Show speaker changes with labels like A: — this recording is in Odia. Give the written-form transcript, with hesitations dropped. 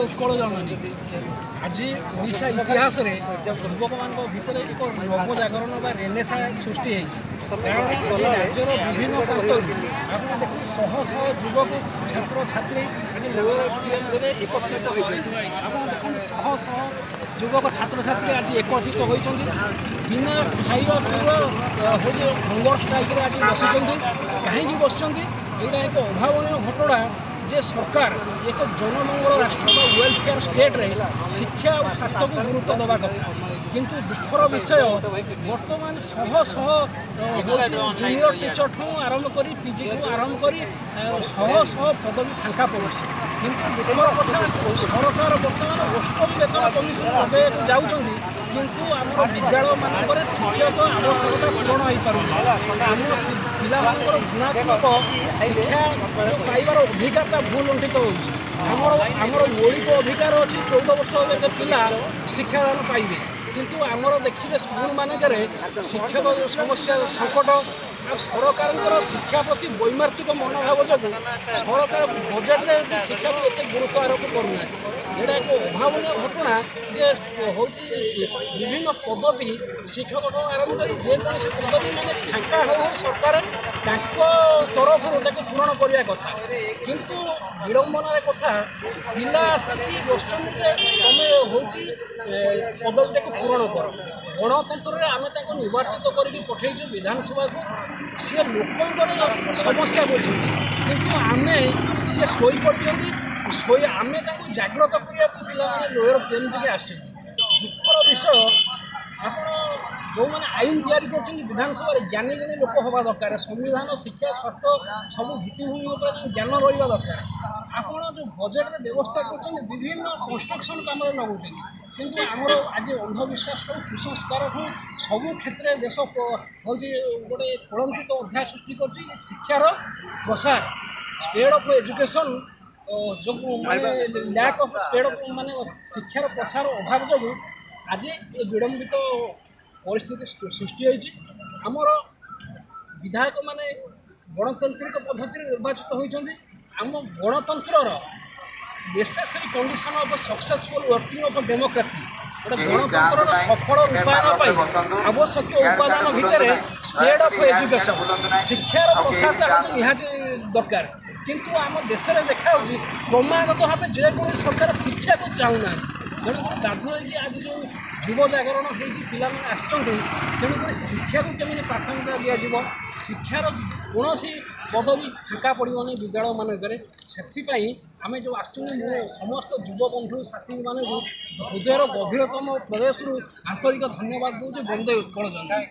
A: ଉତ୍କଳ ଜନନୀ। ଆଜି ଓଡ଼ିଶା ଇତିହାସରେ ଯୁବକମାନଙ୍କ ଭିତରେ ଏକ ନବଜାଗରଣ ବା ରେନେସା ସୃଷ୍ଟି ହେଇଛି, କାରଣ ଆଜି ରାଜ୍ୟର ବିଭିନ୍ନ ପ୍ରାନ୍ତରୁ ଆପଣ ଦେଖନ୍ତୁ ଶହ ଶହ ଯୁବକ ଛାତ୍ରଛାତ୍ରୀ ଆଜି ଲୋୟର ପିଏମ୍ରେ ଏକତ୍ରିତ ହୋଇଛନ୍ତି। ଆପଣ ଦେଖନ୍ତୁ, ଶହ ଶହ ଯୁବକ ଛାତ୍ରଛାତ୍ରୀ ଆଜି ଏକତ୍ରିତ ହୋଇଛନ୍ତି, ବିନା ଖାଇବା ପିଇବା ହେଉଛି ହଙ୍ଗର ଷ୍ଟ୍ରାଇକ୍ରେ ଆଜି ବସିଛନ୍ତି। କାହିଁକି ବସିଛନ୍ତି? ଏଇଟା ଏକ ଅଭାବନୀୟ ଘଟଣା ଯେ ସରକାର ଏକ ଜନମଙ୍ଗଳ ରାଷ୍ଟ୍ର ବା ୱେଲଫେୟାର ଷ୍ଟେଟ୍ରେ ଶିକ୍ଷା ଆଉ ସ୍ୱାସ୍ଥ୍ୟକୁ ଗୁରୁତ୍ୱ ଦେବା କଥା, କିନ୍ତୁ ଦୁଃଖର ବିଷୟ ବର୍ତ୍ତମାନ ଶହ ଶହ ହେଉଛି ଜୁନିୟର ଟିଚରଠୁ ଆରମ୍ଭ କରି ପିଜିଠୁ ଆରମ୍ଭ କରି ଶହ ଶହ ପଦବୀ ଫାଙ୍କା ପଡ଼ୁଛି। କିନ୍ତୁ ଦୁଃଖର କଥା, ସରକାର ବର୍ତ୍ତମାନ ଅଷ୍ଟମ ବେତନ କମିଶନ ଲଗାଇବାକୁ ଯାଉଛନ୍ତି, କିନ୍ତୁ ଆମର ବିଦ୍ୟାଳୟମାନଙ୍କରେ ଶିକ୍ଷକ ଆବଶ୍ୟକତା ପୂରଣ ହୋଇପାରୁନି। ଆମ ପିଲାମାନଙ୍କର ଗୁଣାତ୍ମକ ଶିକ୍ଷା ଯେଉଁ ପାଇବାର ଅଧିକାରଟା ଭୁଲ ଲୁଣ୍ଠିତ ହେଉଛି। ଆମର ମୌଳିକ ଅଧିକାର ଅଛି, 14 ବର୍ଷ ଯାକେ ପିଲା ଶିକ୍ଷାଦାନ ପାଇବେ, କିନ୍ତୁ ଆମର ଦେଖିବେ ସ୍କୁଲ ମାନଙ୍କରେ ଶିକ୍ଷକ ସମସ୍ୟା ସଙ୍କଟ ଆଉ ସରକାରଙ୍କର ଶିକ୍ଷା ପ୍ରତି ବୈମାର୍କିକ ମନୋଭାବ ଯୋଗୁଁ ସରକାର ବଜେଟରେ ବି ଶିକ୍ଷାକୁ ଏତେ ଗୁରୁତ୍ୱ ଆରୋପ କରୁନାହାନ୍ତି। ଏଇଟା ଏକ ଅଭାବନୀୟ ଘଟଣା ଯେ ହେଉଛି ବିଭିନ୍ନ ପଦବୀ ଶିକ୍ଷକଠୁ ଆରମ୍ଭ କରି ଯେକୌଣସି ପଦବୀ ମାନେ ଫାଙ୍କା ହଉ ହଉ ସରକାର ତାଙ୍କ ତରଫରୁ ତାକୁ ପୂରଣ କରିବା କଥା। କିନ୍ତୁ ବିଡ଼ମ୍ବନାର କଥା, ପିଲା ଆସିକି ବସୁଛନ୍ତି ଯେ ତମେ ହେଉଛି ପଦବୀଟାକୁ ପୂରଣ କର। ଗଣତନ୍ତ୍ରରେ ଆମେ ତାଙ୍କୁ ନିର୍ବାଚିତ କରିକି ପଠେଇଛୁ ବିଧାନସଭାକୁ, ସିଏ ଲୋକଙ୍କର ସମସ୍ୟା ବୁଝିବେ, କିନ୍ତୁ ଆମେ ସିଏ ଶୋଇପଡ଼ିଛନ୍ତି। ଶୋଇ ଆମେ ତାଙ୍କୁ ଜାଗ୍ରତ କରିବାକୁ ପିଲାମାନେ ଲୋୟର କେଏମ୍ଜିକି ଆସିଛନ୍ତି। ଦୁଃଖର ବିଷୟ, ଆପଣ ଯେଉଁମାନେ ଆଇନ ତିଆରି କରୁଛନ୍ତି ବିଧାନସଭାରେ ଜ୍ଞାନୀ ଗୁଣୀ ଲୋକ ହେବା ଦରକାର, ସମ୍ବିଧାନ, ଶିକ୍ଷା, ସ୍ୱାସ୍ଥ୍ୟ ସବୁ ଭିତ୍ତିଭୂମି ଉପରେ ଜ୍ଞାନ ରହିବା ଦରକାର। ଆପଣ ଯେଉଁ ବଜେଟରେ ବ୍ୟବସ୍ଥା କରୁଛନ୍ତି ବିଭିନ୍ନ କନଷ୍ଟ୍ରକ୍ସନ୍ କାମରେ ଲଗାଉଛନ୍ତି, କିନ୍ତୁ ଆମର ଆଜି ଅନ୍ଧବିଶ୍ୱାସଠୁ କୁସଂସ୍କାରଠୁ ସବୁ କ୍ଷେତ୍ରରେ ଦେଶ ହେଉଛି ଗୋଟେ କଳଙ୍କିତ ଅଧ୍ୟାୟ ସୃଷ୍ଟି କରୁଛି। ଶିକ୍ଷାର ପ୍ରସାର, ସ୍ପ୍ରେଡ୍ ଅଫ୍ ଏଜୁକେସନ୍ ଯୋଗୁଁ, ମାନେ ଲ୍ୟାକ୍ ଅଫ୍ ସ୍ପ୍ରେଡ୍ ଅଫ୍, ମାନେ ଶିକ୍ଷାର ପ୍ରସାର ଅଭାବ ଯୋଗୁଁ ଆଜି ଏ ବିଳମ୍ବିତ ପରିସ୍ଥିତି ସୃଷ୍ଟି ହୋଇଛି। ଆମର ବିଧାୟକମାନେ ଗଣତାନ୍ତ୍ରିକ ପଦ୍ଧତିରେ ନିର୍ବାଚିତ ହୋଇଛନ୍ତି। ଆମ ଗଣତନ୍ତ୍ରର necessary condition of successful working of democracy, ଗୋଟେ ଗଣତନ୍ତ୍ରର ସଫଳ ରୂପାୟନ ପାଇଁ ଆବଶ୍ୟକୀୟ ଉପାଦାନ ଭିତରେ ସ୍ପ୍ରେଡ୍ ଅଫ୍ ଏଜୁକେସନ୍, ଶିକ୍ଷାର ପ୍ରସାରଟା ହେଉଛି ନିହାତି ଦରକାର। କିନ୍ତୁ ଆମ ଦେଶରେ ଦେଖାହେଉଛି କ୍ରମାଗତ ଭାବେ ଯେକୌଣସି ସରକାର ଶିକ୍ଷାକୁ ଚାହୁଁନାହାନ୍ତି। ତେଣୁକରି ବାଧ୍ୟ ହୋଇକି ଆଜି ଯେଉଁ ଯୁବ ଜାଗରଣ ହେଇଛି, ପିଲାମାନେ ଆସିଛନ୍ତି। ତେଣୁକରି ଶିକ୍ଷାକୁ କେମିତି ପ୍ରାଥମିକତା ଦିଆଯିବ, ଶିକ୍ଷାର କୌଣସି ପଦବୀ ଫାଙ୍କା ପଡ଼ିବନି ବିଦ୍ୟାଳୟମାନଙ୍କରେ, ସେଥିପାଇଁ ଆମେ ଯେଉଁ ଆସିଛନ୍ତି। ମୁଁ ସମସ୍ତ ଯୁବବନ୍ଧୁ ସାଥୀମାନଙ୍କୁ ହୃଦୟର ଗଭୀରତମ ପ୍ରଦେଶରୁ ଆନ୍ତରିକ ଧନ୍ୟବାଦ ଦେଉଛି। ବନ୍ଦେ ଉତ୍କଳ ଜନନୀ।